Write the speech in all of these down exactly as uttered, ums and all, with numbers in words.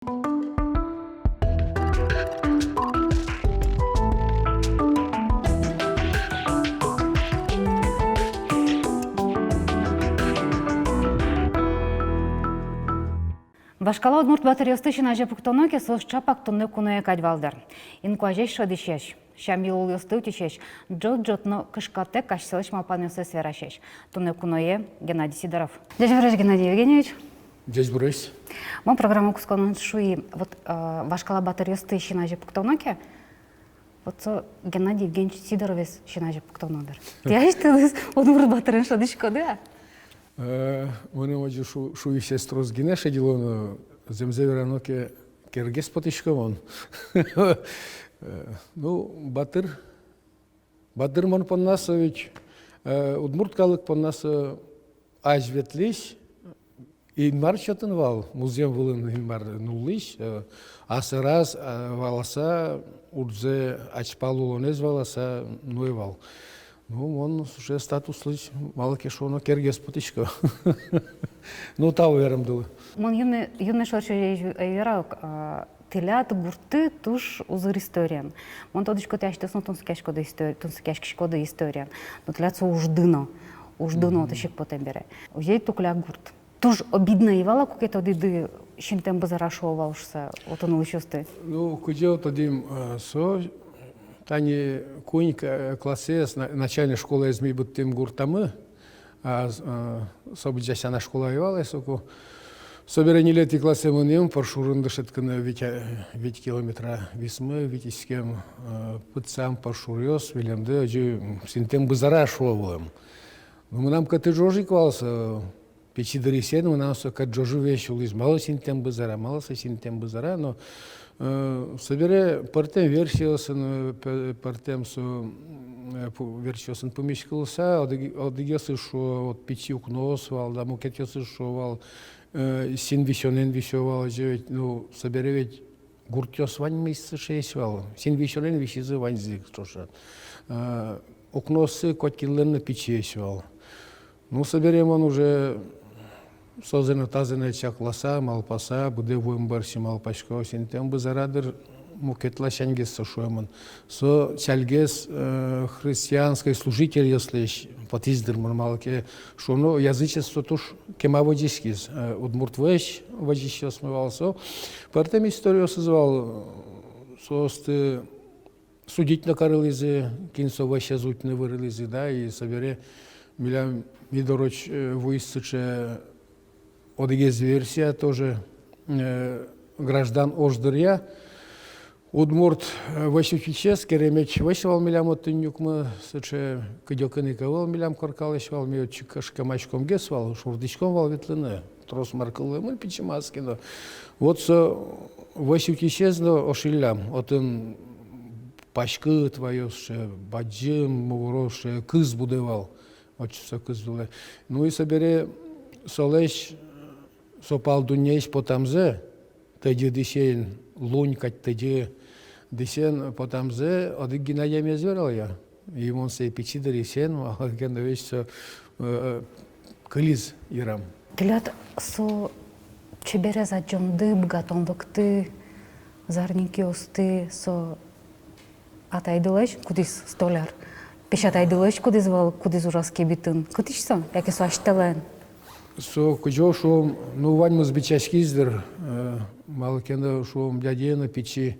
Вашкала удмурт батыръёсты син азе пуктоно ке, соос чапак туннэ куное кадь вал дыр. Инкуазесь, шӧдӥсесь, сям-йылолъёсты утисесь, ӝот-ӝот но кышкатэк асьсэлэсь малпанъёссэс верасесь. Туннэ куное Геннадий Сидоров. Ӟечбуресь, Геннадий Евгеньевич. Ӟечбуресь. Мон программа кутсконын шуи, вот, э, вашкала батыръёсты син азе пуктоно ке, вот со Геннадий Евгеньевич Сидоровез син азе пуктоно дыр. Тӥ асьтэдыз удмурт батырен шӧдӥськоды, а? Э, мыным озьы шу-, шуисьёс трос гинэ шедьыло но, зэмзэ верано ке, кергес потӥсько мон. Э, ну, батыр, батыр мон понна со ведь, э, удмурт калык понна со азьветлӥсь, Инмар сётын вал, музъем вылын Инмар нуллӥсь, э, асьсэос, э, валаса, урдзэ, азьпал улонэз валаса нуэ вал. Ну, мон сыӵе статуслэсь, малы ке шуоно, кергес потӥсько. Ну, тау верамдылы. Мон юнме, юнме шоры ӧй вералэ ук, а, тӥляд гуртты туж узыр историен. Мон тодӥсько, тӥ асьтэос но тунсыкъяськоды истори-, тунсыкъяськиськоды историен. Но тӥляд со уждуно, уждуно, мгм, отысь ик потэм бере. Озьы ик Тукля гурт. Туж обидно ӧй вал-а, куке тодӥды, синтэм бызара шуо вал шуса отын улӥсьёсты? Ну, кызьы тодӥм, э, со, тани куинь к-, классэз, на-, начальной школаез ми быдтӥм гуртамы, а, э, со быдӟась сяна школа ӧй вал ай соку. Собере ньылетӥ классэ мынӥм, Поршурын дышетскыны вить, э, вить километра висмы, вить иськем, э, пытсам Поршуръёс, милемды озьы, м, синтэм бызара шуо вылэм. Ну, мынам кӧты ӝож ик вал со, пичи дырысен мынам со кӧт ӝожы весь улӥз, малы синтэм бызара, малы со синтэм бызара, но, э, собере пӧртэм версиосын, э, пӧ-, пӧртэм со, м, э, пу-, версиосын пумиськылыса, одӥг-, одӥгъёсыз шуо, вот пичи укноос вал, да, мукетъёсыз шуо вал, э, син висёнэн висё вал, озьы ведь, ну, собере ведь гуртъёс ваньмыз сыӵеесь вал, син висёнэн висизы ваньзы ик ӵошен. Э, укнооссы котькинлэн но пичиесь вал. Ну, собере мон уже созэ но, тазэ но чакласа, малпаса, быдэ вуэм бӧрсьы малпасько, синтэм бызара дыр, мукет ласяньгес со шуэмын. Со чальгес, э, христианской служительёслэсь потӥз дыр, мон малы ке шуоно, язычество туж кема возиськиз, э, удмурт вӧсь возисьёсмы вал со. Пӧртэм историосыз вал, э, соосты судить но карылӥзы, кин со вӧсез утьыны вырылӥзы, да, и собере милям ми дорозь, э, вуиз сыӵе одӥгез версия тоже, э, граждан ож дыръя. Удмурт, э, вӧсь утисез, Керемеч вӧсь вал милям отын нюкмы, сыӵе кыдёкын ик ӧвӧл милям коркалэсь вал, ми отчы кышкамаськомгес вал, шурдӥськом вал ветлыны. Трос мар кыллэмын пичи маски но. Вот со вӧсь утисез но ошиллям, отын паськыт ваёз, сыӵе бадӟым мугорос, сыӵе кыз будэ вал, отчы со кыз вылэ. Ну и собере солэсь, со пал дуннеысь потамзэ, тӧдьы дӥсен, лунь кадь тӧдьы дӥсен потамзэ одӥг гинэ адями ӧз вералъя. И мон сое пичи дырысен, малы ке но весь со, э, кылиз йырам. Тӥляд со чеберез адӟонды, быгатонлыкты, зарни киосты со атайдылэсь, кудӥз столяр, песятайдылэсь, кудӥз вал, кудӥз ужаз кибытын. Кытысь со, яке со асьтэлэн? Со кызьы шуом, ну, ваньмыз бичаськиз дыр, э, малы ке но шуом, дядяе но пичи,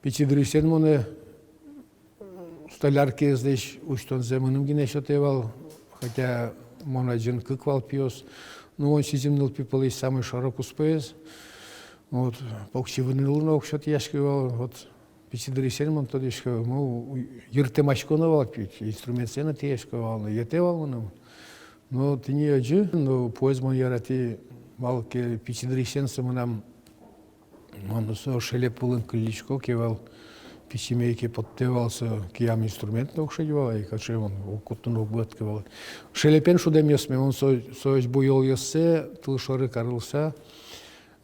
пичи дырысен монэ столяркаезлэсь усьтонзэ мыным гинэ сётэ вал, хотя мон азьын кык вал пиос. Ну, мон сизьым нылпи пӧлысь самой шоро-куспоез. Вот, покчи вынылы но уг сётъяськы вал, вот, пичи дырысен мон тодӥсько, ну, йыртэмасько но вал пе, инструментсэ но тӥясько вал, но йӧтэ вал мыным. Но тӥни озьы, но пуэз мон яратӥ, малы ке пичи дырысен со мынам, мон со шелеп вылын кыллисько ке вал, пичиме ке поттэ вал со, киям инструмент но уг шедь вал, и кыӵе мон, уг кутты но уг быгатӥськы вал. Шелепен шудэмъёсме, мон со, соос буёлъёссэ тыл шоры карылыса,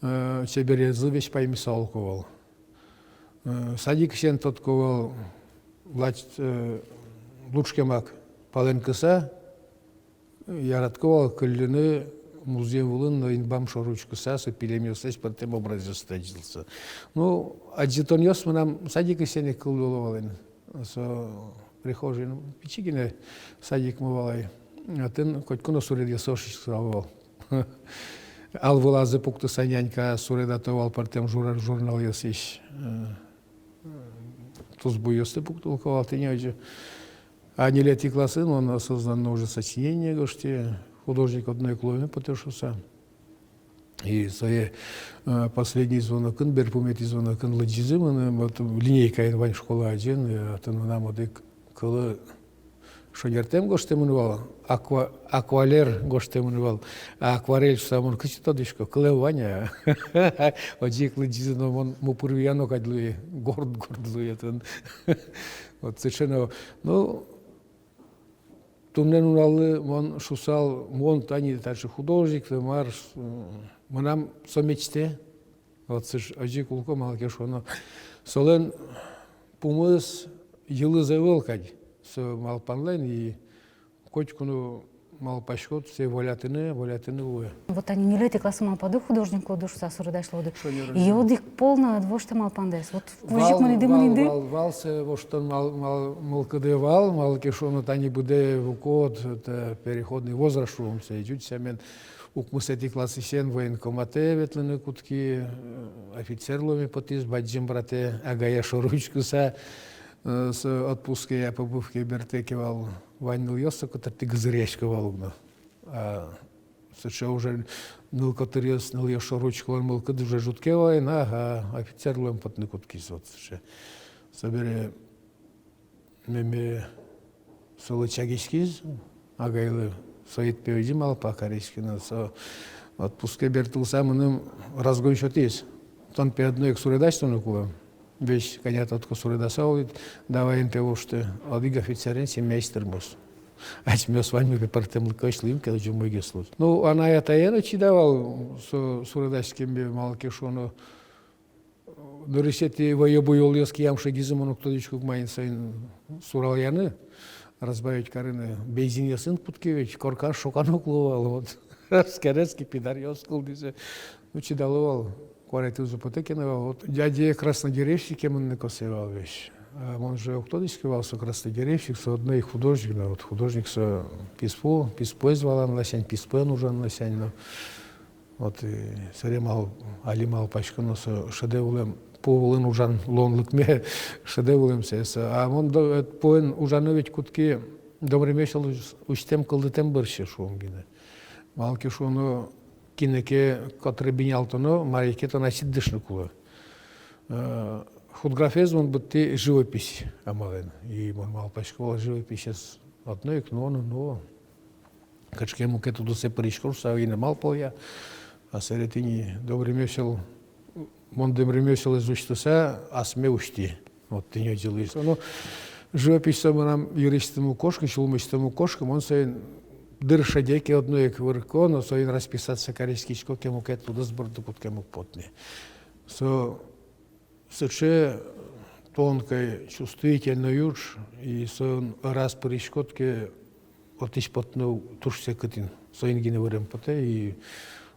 э, чеберезлы весь паймыса улко вал. Э, садикысен тодко вал, лач-, э, лушкемак палэнкыса, яратко вал кылльыны музъем вылын но инбам шоры учкыса, со пилемъёслэсь пӧртэм образъёсты адӟылӥз. Ну, адӟытонъёс мынам садикысен ик кылдыло вал ини. Со прихожайын, пичи гинэ садикмы вал ай. Отын котьку но суредъёсы ошиськысал вал. Ал вылазы пуктыса нянька суредато вал пӧртэм жура-, журналъёсысь, э, тусбуйёсты пуктылӥсько вал, тӥни озьы. А ньылетӥ классын мон осознанно уже сочинение гожтӥ, художник одно ик луэме потэ шуыса. И сое, э, последний звонокын, берпуметӥ звонокын лыдӟизы мыным, вот, линейкаын вань школа азьын, э, отын мынам одӥг кылы шонертэм гожтэмын вал, аква-, аквалер гожтэмын вал, а акварель шуыса мон кызьы тодӥсько, кылэм вань-а. Озьы ик лыдӟизы но, мон мупыръяно кадь луи, горд-горд луи отын. Вот сыӵе но, ну, туннэ нуналлы мон шуысал, мон тани таӵе художник, мар, м, мынам со мечтае. Вот сыӵе озьы ик улӥсько, малы ке шуоно, солэн пумыз йылыз ӧвӧл кадь, со малпанлэн, и котьку но малпаськод, сое волятыны, волятыны луэ. Вот тани ньылетӥ классын малпады художник луоды шуыса, суредась луоды. Шонер. И одӥг пол но ӧд воштэ малпандэс. Вот вал, кузьык мынӥды, вал, мынӥды. Вал, вал, сое воштон мал-, мал-, мылкыды вал, малы ке шуоно, тани быдэ вукод, это переходный возраст шуом сое, ӟуч сямен укмысэтӥ классысен военкоматэ ветлыны кутски, э, офицер луэме потӥз, бадӟым братэ, агае шоры учкыса, э, со отпуске, а побывке бертэ ке вал, вань нылъёс со котыртӥ гызыръясько вал ук но. А сыӵе уже ныл котыръёс, нылъёс шоры учкылон мылкыд уже ӝутске вал ини, ага, офицер луэм потыны кутскиз, вот сыӵе. Собере меме солы чагиськиз, агайлы, со ит пе озьы малпа кариське но, со отпуске бертылыса мыным разгон сётӥз. Тон пе одно ик суредась луыны кулэ. Весь кӧня тодӥськод суредаса улӥд, давай эн пе вошты, одӥг офицерен семьяысь тырмоз. Асьмеос ваньмы пе пӧртэмлыкоесь луим ке, озьы умойгес луоз. Ну, анай-атае но чида вал со суредаськеме, малы ке шуоно, нырысетӥ вӧё-буёлъёс киям шедизы, мон уг тодӥськы ук, маин соин суралъяны, разбавить карыны. Бензинъёсын кутске ведь, коркан шокан уг луы вал, вот. Аскерез ке пидаръёс кылдӥзы. Ну, чидало вал, куаретӥзы потэ ке но вал. Вот дядяе краснодеревщике мыныны косэ вал весь. А мон же уг тодӥськы вал, со краснодеревщик, со одно ик художник, но вот художник со писпу, писпуэз валан ласянь, писпуэн ужан ласянь, но вот, и собере мал-, али малпасько но, со шедэ вылэм, пу вылын ужан луонлыкме шедэ вылэм сое, со. А мон до-, э, пуэн ужаны ведь кутски домремесел ус-, усьтэм, кылдытэм бӧрсьы, шуом гинэ. Малы ке шуоно, кинэ ке котыре бинялтоно, маке тон асьыд дышны кулэ. Э, худграфез мон быдтӥ живопись амалэн. И мон малпасько вал, живописез одно ик нуоно, нуо. Кыӵе ке мукет удысэ пырисько шуыса, ӧй на малпалъя. А собере тӥни домремесел, мон домремеселэз усьтыса, асме усьтӥ. Вот тӥни озьы луиз. Но живопись со мынам йырысьтым уг кошкы, сюлмысьтым уг кошкы, мон соин дыр шеде ке одно ик вырко, но соин расписаться кариськисько ке, мукет удыс борды кутскем уг поты ни. Со сыӵе тонкой, чувствительной уж, и соин раз пыриськод ке, отысь потыны туж секыт ини. Соин гинэ вырем потэ, и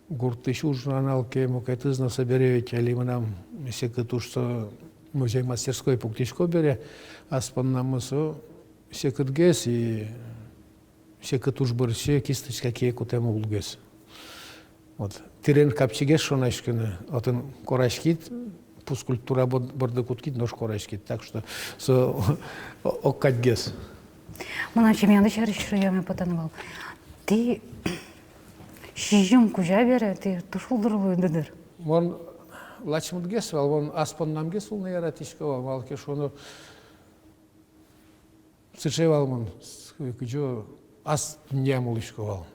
гуртысь уж нуонал ке, мукетыз но. Собере ведь али мынам секыт уж со музей-мастерской пуктӥсько бере, ас поннамы со секытгес и секыт уж бӧрсьы кисточка кие кутэммы улгес. Вот. Тӥрен капчигес шонаськыны, отын кораськид, пускультура бор-, борды кутскид, нош кораськид. Так что со о-, о-, огкадьгес. Мынам семьяды сярысь шуэме потэ на вал. Тӥ сизьым кузя бере, тӥ туж шулдыр луиды дыр. Мон лачмытгес вал, мон ас поннамгес улыны яратӥсько вал, малы ке шуоно, сыӵе вал мон, с-, кызьы ас дуннеям улӥсько вал.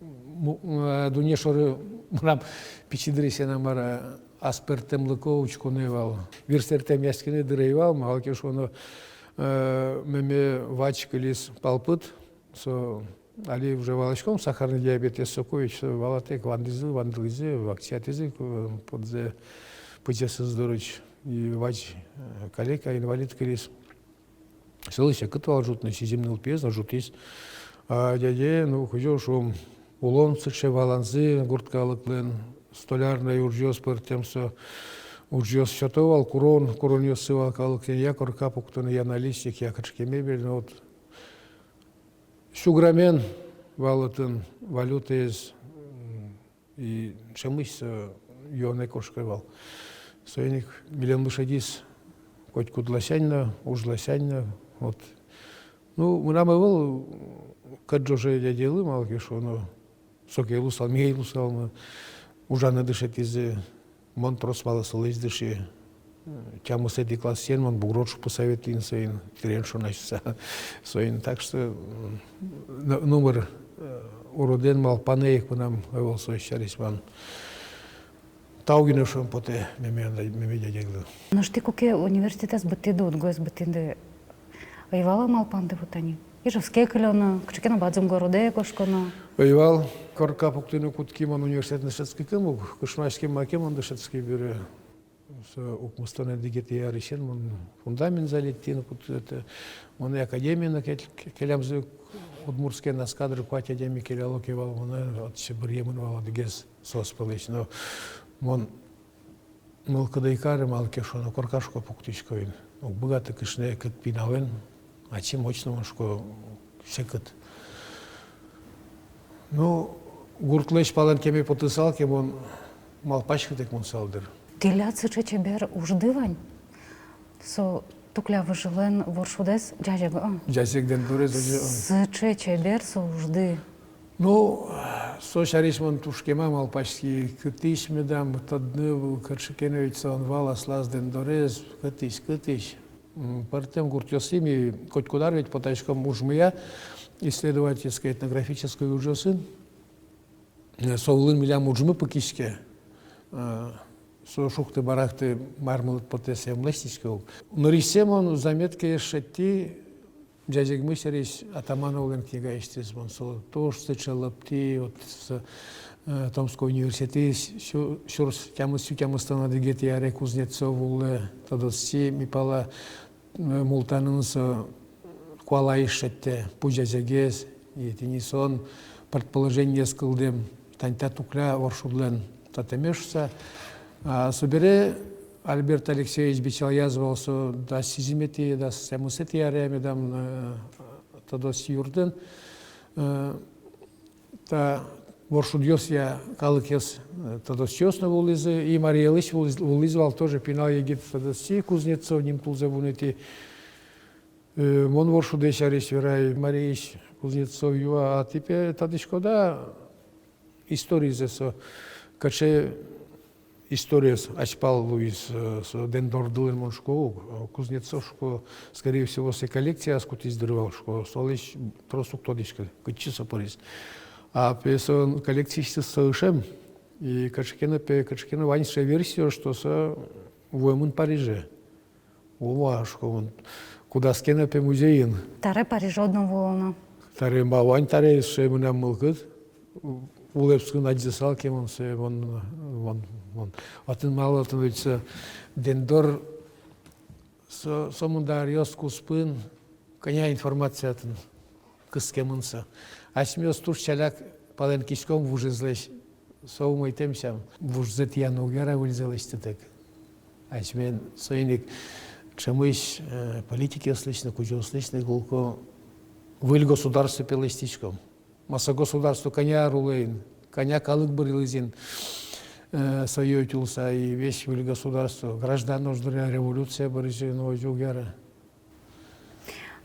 Му-, э, дунне шоры мынам пичи дырысен-а, мар-а, ас пӧртэмлыко учконо ӧй вал. Вирсэртэмъяськыны дыр ӧй вал, малы ке шуоно, э, меме вазь кылиз палпыт, со али уже валаськом, сахарный диабетъёс, соку ведь со валатэк вандӥзы, вандылӥзы, вакчиятӥзы, ку-, пыдзэ, пыдзэсыз дорозь, и вазь, э, калека, инвалид кылиз. Солы секыт вал ӝутыны, сизьым нылпиез но ӝутӥз. А дядяе, ну, кызьы шуом, Улон сыӵе валанзы гурт калыклэн, столярной ужъёс пӧртэм со, ужъёс сёто вал, курон, куронъёссы вал калыклэн, я корка пуктыны, я наличник, я кыӵе ке мебель, но вот сю граммен вал отын валютаез, м, и ӵемысь со юонэ кошке вал. Соин ик милемлы шедиз котькуд ласянь но, уж ласянь но, вот. Ну, мынам ӧвӧл кӧт ӝоже дядялы, малы ке шуоно, со ке луысал, ми ӧй луысал, ма, ужаны дышетӥзы, мон трос малы солэсь дышӥ. Тямысэтӥ классысен мон бугром шупы сое ветлӥ соин, тӥрен шонась шуса. Соин, так что, м, н-, номыр, э, уродэн малпанэ ик мынам ӧвӧл со сярысь, мон тау гинэ шуэм потэ меме, меме дядялы. Нош тӥ куке университетэз быттӥды, УдГУэз быттӥды, ӧй вал-а малпанды вот тани Ижевске кылёно, кыӵе ке но бадӟым городэ кошконо? Ӧй вал, корка пуктыны кутски мон университетын дышетскыкум ук, кышнояськем маке мон дышетски бере. Со укмыстон одӥгетӥ арысен мон фундамент залетӥ но, куд-, это, монэ академие но ке-, келямзы, удмуртские на кадры куать адями келяло ке вал, монэ отчы быръемын вал одӥгез соос пӧлысь. Но мон мылкыд ӧй кары, малы ке шуоно, корка, шуко, пуктӥсько ини. Уг быгаты кышнае, кыт пиналэн, ачим, очно, мон, шуко, секыт. Ну, гуртлэсь палэнкеме потысал ке, мон малпаськытэк мынысал, дыр. Тӥляд сыӵе чебер ужды вань. Со Тукля выжылэн воршудэз, Ӟазег, а? Ӟазег Дэндорез, озьы, а? Сыӵе чебер со ужды. Ну, со сярысь мон туж кема малпаськи, кытысь медам тодны, кыӵе ке но ведь со вал аслаз Дэндорез, кытысь, кытысь. М, пӧртэм гуртъёсы ми котькуд ар ведь потаськом ужмыя, исследовательской, этнографической ужъёсын. Э, со вылын милям ужмы пыкиське. Э, со шукты-барахты, мар мылыд потэ, сое ум лэсьтӥське ук. Нырысьсэ мон заметкае шедьтӥ Ӟазегмы сярысь Атамановлэн книгаысьтыз. Мон со туж сыӵе лыдтӥ, вот, со, э, Томской университетысь сю-, сюрс тямыс, сю тямыстон одӥгетӥ аре Кузнецов улэ, тодосчи, ми пала, э, Мултанын со куалаез шедьтэ, пу ӟазегез, и тӥни солэн предположениез кылдэм, тани та Тукля воршудлэн татэме шуса. А собере Альберт Алексеевич бичалъяз вал, со дас сизьыметӥ, дас тямысэтӥ аре медам, э, тодосчи юртын, э, та воршудъёсъя калыкъёс, э, тодосчиос но вуылӥзы, и Марий Элысь вуылӥз, вуылӥз вал тоже пинал егит тодосчи Кузнецов, ним тулзэ вунэтӥ. Э, мон воршудэ сярысь верай, Мариысь Кузнецов юа: а тӥ пе тодӥськоды-а историзэ, со кыӵе историез азьпал луиз, э, со Дэндордылэн? Мон шуко: уг. Кузнецов, шуко, скорее всего, сое коллекцияз кутӥз, дыр, вал, шуко, солэсь трос уг тодӥськы, кытчы со пыриз. А пе со коллекциысьтыз со ышем, и кыӵе ке но пе, кыӵе ке но вань сыӵе версия, что со вуэмын Париже. О, ма, шуко, мон, кудаз ке но пе музейын. Табере Париже одно вуоно. Табере ма вань, табере сыӵе мынам мылкыд улэпскын адӟысал ке, мон сое, мон, мон, мон. Отын малы, отын ведь со Дэндор, со, сомында аръёс куспын кӧня информация отын кыскемын со. Асьмеос туж ӵаляк палэнскиськом вужезлэсь, со умойтэм сям. Вужзэ тӥяны уг яра выльзэ лэсьтытэк. Асьмелэн соин ик ӵемысь, э, политикъёслэсь но, кузёослэсь но кулэ ке, выль государство пе лэсьтӥськом. Ма со государство кӧня ар улэ ини, кӧня калык быръылӥз ини, э, сое утьылыса, и весь выль государство, граждан ож дыръя революция быръиз ини, но озьы уг яра.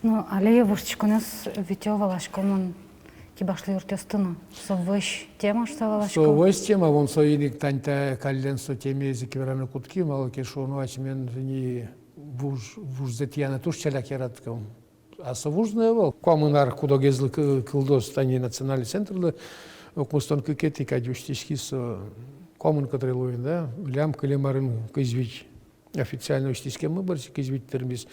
Ну, али воштӥськонъёс витё, валасько мон, кибашлы юртъёсты но. Со вӧсь тема шуса валасько. Со вӧсь тема, вон соин ик тани та каллен со темаез ик вераны кутски, малы ке шуоно, асьмелэн тӥни вуж, вужзэ тӥяны туж ӵаляк яратӥськом. А со вуж но ӧвӧл. Куамын ар куд-огезлы кы-, кылдоз тани национальный центрлы, укмыстон кыкетӥ кадь усьтӥськиз со, куамын кӧт ар луэ ини, да? Милям кылем арын кызь вить официально усьтӥськеммы бӧрсьы кызь вить тырмиз.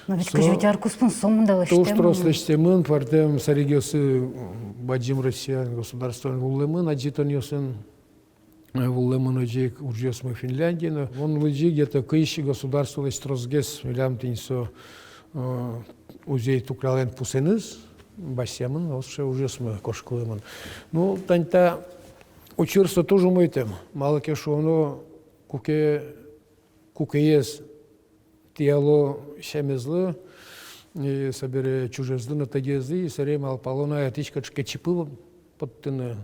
Но ведь со кызь вить ар куспын сомында лэсьтэмын. Туж трос лэсьтэмын, пӧртэм сэрегъёсы, м, бадӟым Россия государствоын вуылэмын, адӟытонъёсын, э, вуылэмын озьы ик ужъёсмы Финляндиын но. Вон лыдӟи, где-то кызь государстволэсь тросгес милям тӥни со, э, музей Туклялэн пусэныз. басьтэмын, вот сыӵе ужъёсмы кошкылэмын. Ну, тани та учыр со туж умойтэм. Малы ке шуоно, куке, кукеез тӥяло сямезлы, и собере чужезлы но тӧдьыезлы, и собере малпало на ятӥсь кыӵе ке чипы поттыны.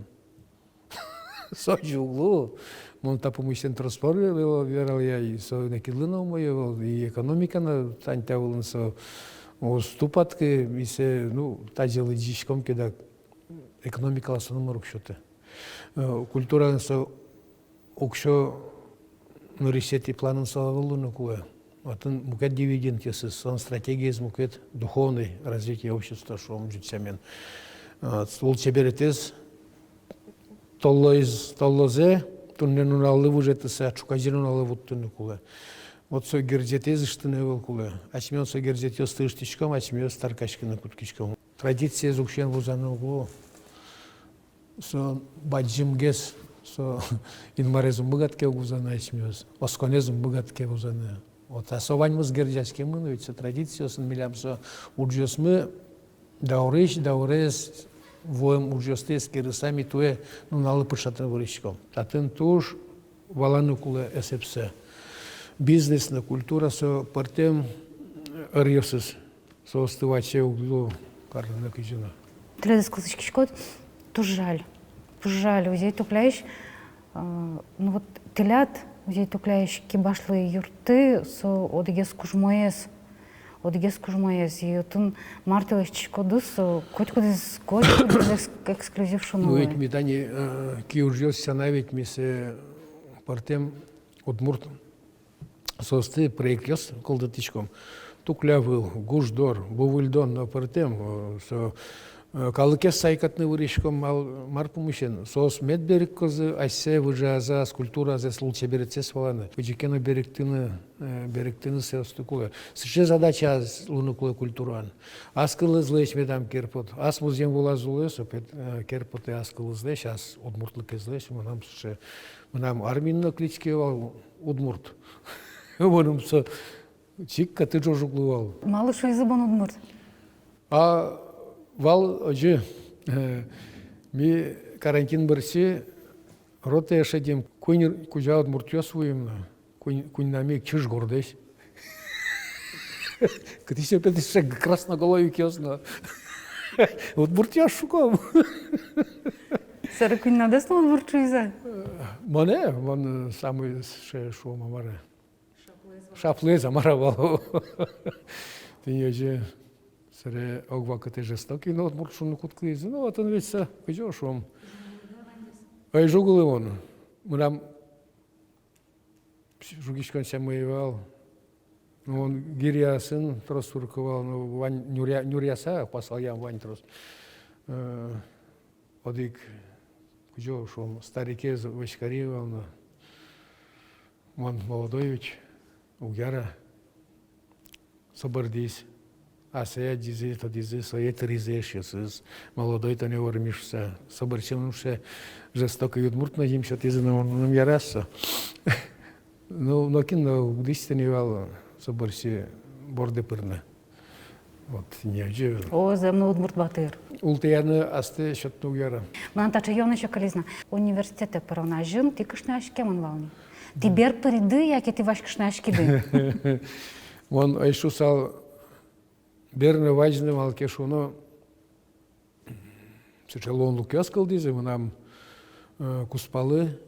Со ӟуч уг лу. Мон та пумысен трос пол ве-, ве-, вералъя, и со нокинлы но умой ӧвӧл, и экономика но тани та вылын со уз тупатскы, и сое, ну, тазьы лыдӟиськом ке, дак экономикалы со номыр уг сёты. Э, культураын со уксё нырысетӥ планын со ӧвӧл луыны кулэ. Отын мукет дивидендъёсыз, солэн стратегиез мукет, духовный развитие общества, шуом ӟуч сямен. А, лулчеберетэз толлоез, толлозэ туннэ нуналлы выжетыса, ӵуказе нуналлы вуттыны кулэ. Вот со герӟетэз ыштыны ӧвӧл кулэ. Асьмеос со герӟетъёсты ыштӥськом, асьмеос таркаськыны кутскиськом. Традициез уксёен вузаны уг лу. Со бадӟымгес, со Инмарез ум быгатӥське вузаны асьмеос, осконэз ум быгатӥське вузаны. Вот, а со ваньмыз герӟаськемын, ведь со традициосын милям со ужъёсмы, даурысь даурез вуэм ужъёсты эскерыса, ми туэ нуналлы пыӵатыны выриськом. Татын туж валаны кулэ эсэпсэ. Бизнес но культура — со пӧртэм ӧръёсыз. Соосты ваче уг лу карыны кызьы но. Тӥледыз кылзӥськиськод, туж жаль. Туж жаль, Узей-Тукляысь, э, ну вот тӥляд, Узей-Тукляысь, кибашлы юртты, со одӥгез кужмоез, одӥгез кужмоез, и отын мар тӥ лэсьтӥськоды, со котькудӥз, котькудӥз экс-, эксклюзив шуыны. Ну, ведь ми тани, э, киужъёс сяна ведь ми сое пӧртэм удмурт соосты проектъёс кылдытӥськом. Туклявыл, гуждор, бувыльдон но пӧртэм, э, со, э, калыкез сайкатыны выриськом, мал-, мар пумысен. Соос мед берыктозы асьсэ выжыязы, ас культуразэс, лулчеберетсэс валаны. Кызьы ке но берыктыны, э, берыктыны соосты кулэ. Сыӵе задачаос луыны кулэ культураын. Ас кылызлэсь медам керпот. Ас музъем вылаз улэ со, пе-, э, керпотэ ас кылызлэсь, ас удмуртлыкезлэсь, мынам сыӵе, мынам армиын но кличке вал удмурт. Мыным со чик каты ӝож уг луы вал. Малы шуизы бон удмурт? А вал озьы, э, ми карантин бӧрсьы ротае шедим, куинь кузя удмуртъёс вуим на, куинь, куиньнамы ик чыж-гордэсь. Кытысь со, пе, тӥни сыӵе красноголовикъёс но. Удмуртъёс шуком. Сэре куиньнадэс но удмурт шуизы-а? Монэ, мон, э, самый, ше-, шуом-а, мар-а. Шаплыез-а, мар-а вал. Тӥни озьы, сэре ог вакытэ жестокий но удмурт шуыны кутскизы. Ну, отын ведь со, кызьы шуом. Ӧй жугылы мон. Мынам жугиськон сямы ӧй вал. Ну, мон гиряосын трос туртӥсько вал, ну, вань нюръя-, нюръяса пасалъям вань трос. Э, одӥг, кызьы шуом, старикез вӧсь кари вал но. Мон молодой ведь, уг яра. Со бӧрдӥз. А сое адӟизы, тодӥзы, сое тыризы эшъёсыз. Молодой тонэ вормись шуса. Со бӧрсьы мыным сыӵе жестокий удмурт но озьы сётӥзы, но мыным яраз со. Ну, нокин но уг дӥсьты ни вал со бӧрсьы борды пырыны. Вот, не озьы. О, зэм но удмурт батыр. Ултӥяны астэ сётыны уг яра. Мынам таӵе юан ещё кылиз на. Университетэ пырон азьын тӥ кышнояськемын вал ни? Тӥ бер пыриды яке тӥ вазь кышнояськиды? Мон ӧй шусал бер но вазь но, малы ке шуоно, сыӵе луонлыкъёс кылдӥзы мынам, э, кузпалы,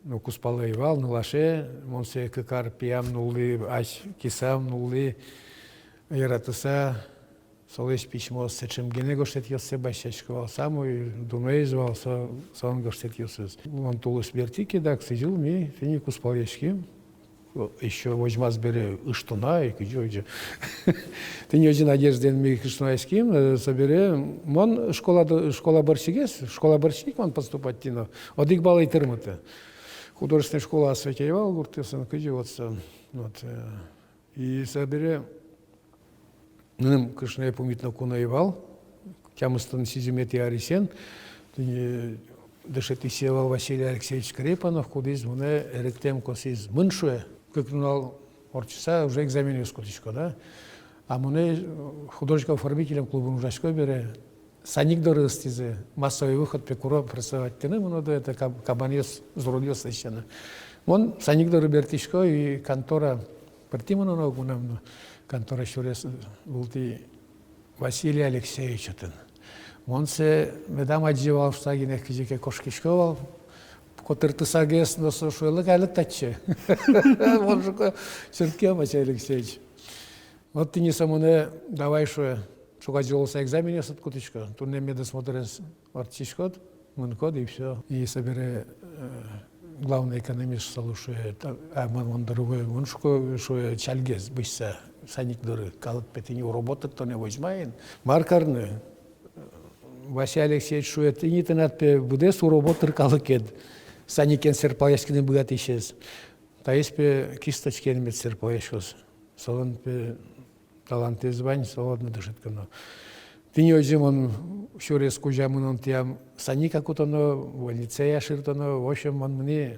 ну, кузпалы ӧй вал, нылаше, мон сое кык ар пиям нуллӥ, ась кисам нуллӥ, яратыса, солэсь письмоос, сыӵе гинэ гожтэтъёссэ басьтӥсько вал, самой дуноез вал со, солэн гожтэтъёсыз. Мон тулыс бертӥ ке, дак сӥзьыл ми тӥни кузпалъяським. Ещё возьмаз бере ыштоно ай, кызьы озьы. Тӥни озьы надеждаен ми кышнояським, э, собере мон школа до-, школа бӧрсьыгес, школа бӧрсьы ик мон поступать карисько но, одӥг балл ӧй тырмыты. Художественной школаос ведь ӧй вал гуртъёсын, кызьы вот со, вот, э, и собере мыным кышное пумит ноку но ӧй вал, тямыстон сизьыметӥ арысен, тӥни дышетӥсье вал Василий Алексеевич Скрепанов, кудӥз монэ эриктэм косӥз. Мын, шуэ, кык нунал ортчыса уже экзаменъёс кутӥськод-а. А монэ, э, художник-оформителем клубын ужасько бере, Саник доры ыстӥзы, массовой выход пе куро, прессовать карыны мыноды, это каб-, кабанъёс, зуродъёс лэсьтыны. Мон Саник доры бертӥсько и контора пыртӥ мыноно, мынам но контора сюрес вылтӥ Василий Алексеевич отын. Мон сое медам адӟы вал шуса гинэ, кызьы ке кошкисько вал, котыртысагес, но со шуэ: «Лык ай, лык татчы». Мон шуко: «Чырткем, Василий Алексеевич». Вот тӥни со монэ давай, шуэ, ӵуказе луыса экзаменъёсыд кутӥсько. Туннэ медосмотрен ортчиськод, мынӥськод и всё. И собере, э, главный экономист шуса луэ, шуэ, та-, а мон, мон доры вуэ, мон шуко, шуэ, чальгес бызьыса Саник доры. Калык пе тӥни уробо тыр, тонэ возьмаен. Мар карыны? Василий Алексеевич шуэ: «Тӥни тынад пе быдэс уробо тыр калыкед, Саникен серпалъяськыны быгатӥсез. Таиз пе кисточкиен мед серпалъяськоз. Солэн пе талантэз вань, солы одно дышетсконо». Тӥни озьы мон сюрес кузя мынонтӥям Саника кутоно, больницае шыртоно, в общем, мон мынӥ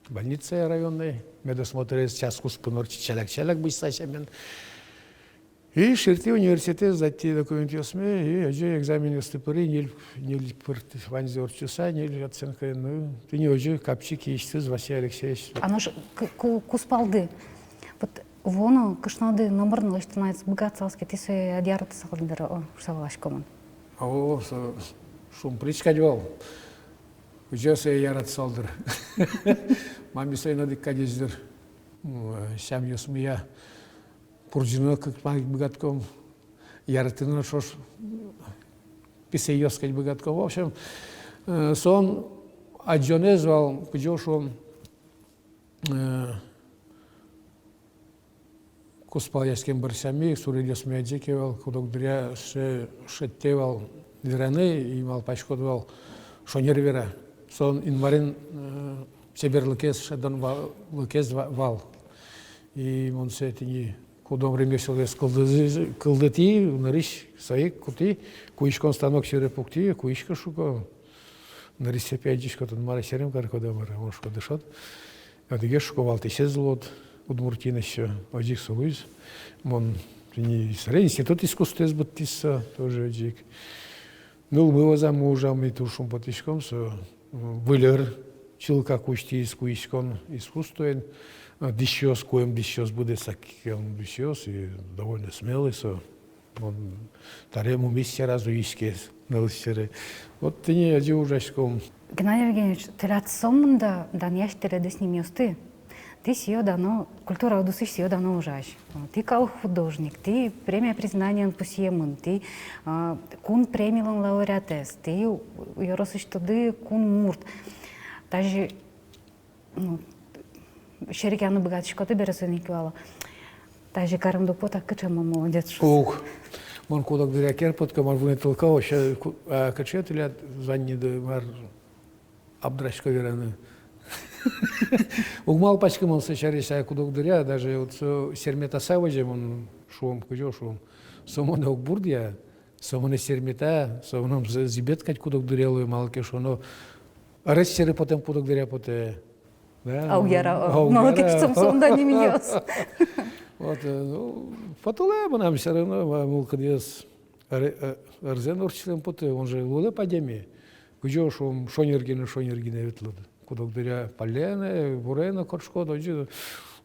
больницае районной, медосмотрез час куспын ортчи, чаляк-чаляк бызьыса сямен. И шыртӥ университет, сдатьтӥ документъёсме, и озьы экзаменъёсты пыри, ньыль, ньыль пыртӥ, ваньзэ ортчыса, ньыль оценкаен, ну, тӥни озьы капчи киысьтыз Василий Алексеевич. А нош к-, ку-, кузпалды. Вот вуоно кышноды, номыр но лэсьтыны ӧз быгатысал ке, тӥ сое ӧд яратысал дыр, о, шуса валасько мон. О, со шумприч кадь вал. Кызьы сое яратысал дыр. Мамиез но одӥг кадесь дыр. М, сямъёсмыя пурӟыны кык пала ик быгатӥськом, яратыны ӵош писэйёс кадь быгатӥськом. В общем, э, солэн адӟонэз вал, кызьы шуом, э, кузпалъяськем бӧрсямы, сурелъёсме адӟе ке вал, кудог дыръя сыӵе шедьтэ вал вераны, и малпаськод вал, шонер вера. Солэн Инмарен, э, чеберлыкез, шӧдонлыкез ва-, вал. И мон сое тӥни куддыръя ремесёлэз кылдытӥ, кылдытӥ, нырысь сое ик кутӥ, куиськон станок сьӧры пуктӥ, куиськы, шуко. Нырысь сое пе адӟисько, тон мар серем каркод-а, мар-а, мон шуко, дышод. Одӥгез, шуко, валтӥсез луод Удмуртиын ещё, озьы ик со луиз. Мон тӥни сыре институт искусствоез быдтӥз со, тоже озьы ик. Нылмы вӧзамы ужамы, туж шумпотӥськом, со, м, выль ӧр чылкак усьтӥз куиськон искусствоен, а, дӥсьёс, куэм дӥсьёс, быдэсак куэм дӥсьёс, и довольно смелый со. Мон таре мумиз сьӧраз уиське, нылыз сьӧры. Вот тӥни озьы ужаськом. Геннадий Евгеньевич, тӥляд сомында данъясь тӥледыз нимъёсты. Тӥ сӥё-дано, культура удысысь сӥё-дано ужась. Тӥ калык художник, тӥ премия, признаниен пусъемын, тӥ, а, кун премилэн лауреатэз, тӥ ёросысьтыды кун мурт. Тазьы, ну, серекъяны быгатӥськоды бере, соин ик вала. Тазьы каремды потэ, кыӵе мон молодец шуса. Ух, мон кудог дыръя кер потӥсько, мар вунэтылӥсько, вообще, ку-, а, кыӵе тӥляд званиеды, мар, обдрасько вераны. Уг малпаськы мон со сярысь, а кудог дыръя, даже вот со серметаса возе, мон шуом, кызьы шуом. Со монэ уг бурдъя, со монэ сермета, со мыным зы-, зӥбет кадь кудог дыръя луэ, малы ке шуоно, ӧрез сьӧры потэм кудог дыръя потэ. Да, а уг яра, мон, а уг яра. Малы ке шуоно, сомында нимъёс. Вот, э, ну, потылэ мынам всё равно, ма, мылкыдъёс. Ӧр-, э, ӧрзэ но ортчытыны потэ, он же лулэ-падеме. Кызьы шуом, шонер гинэ, шонер гинэ ветлод. Кудог дыръя палляны, вураны кошкод, озьы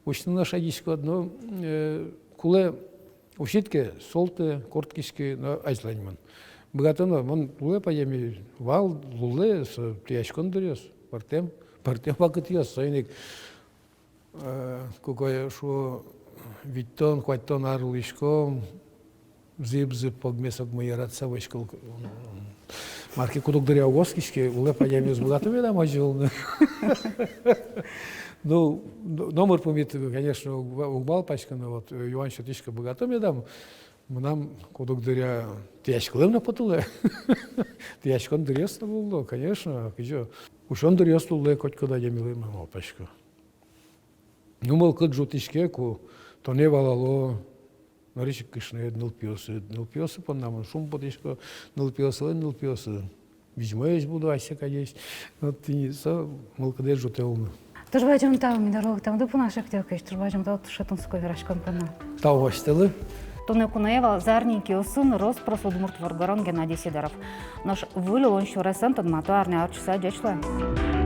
усьтыны но шедиськод, но, э, кулэ усид ке, солты, корткиськы, но азьлань мон. Быгатоно, мон лулэ-падеме вал, лулэ, со тӥяськон дыръёс, пӧртэм, пӧртэм вакытъёс, соин ик. Э, куке шуо, витьтон, куатьтон ар улӥськом, зып-зып, огмес огмы яратыса возиськом. Мар ке кудог дыръя уг оскиське, лулэ-падеме уз быгаты медам озьы улыны. Ну, но-, номыр пумит, конечно, уг ва-, уг малпаськы, но вот, э, юан сётӥсько, быгато медам. Мынам кудог дыръя тӥяськылэм но потылэ. Тӥяськон дыръёс но луыло, конечно, кызьы. Усён дыръёс луыло котькуд адямилэн, мон малпасько. Ну, мылкыд ӝутӥське, ку тонэ валало нырысь ик кышноед, нылпиосыд, нылпиосы понна мон шумпотӥсько, нылпиослэн нылпиоссы. Визьмоесь буду асьсэ кадесь. Вот тӥни со мылкыдэз ӝутэ улыны. Туж бадӟым тау ми доры лыктэмды понна, Шахтёр Кузьмич, туж бадӟым тау туж тунсыко вераськон понна. Тау вазь тӥледлы. Туннэ куное вал «Зарни киосын» рос-прос удмурт воргорон Геннадий Сидоров. Нош выль улон сюресэн тодмато арня ортчыса. Ӟеч луэ.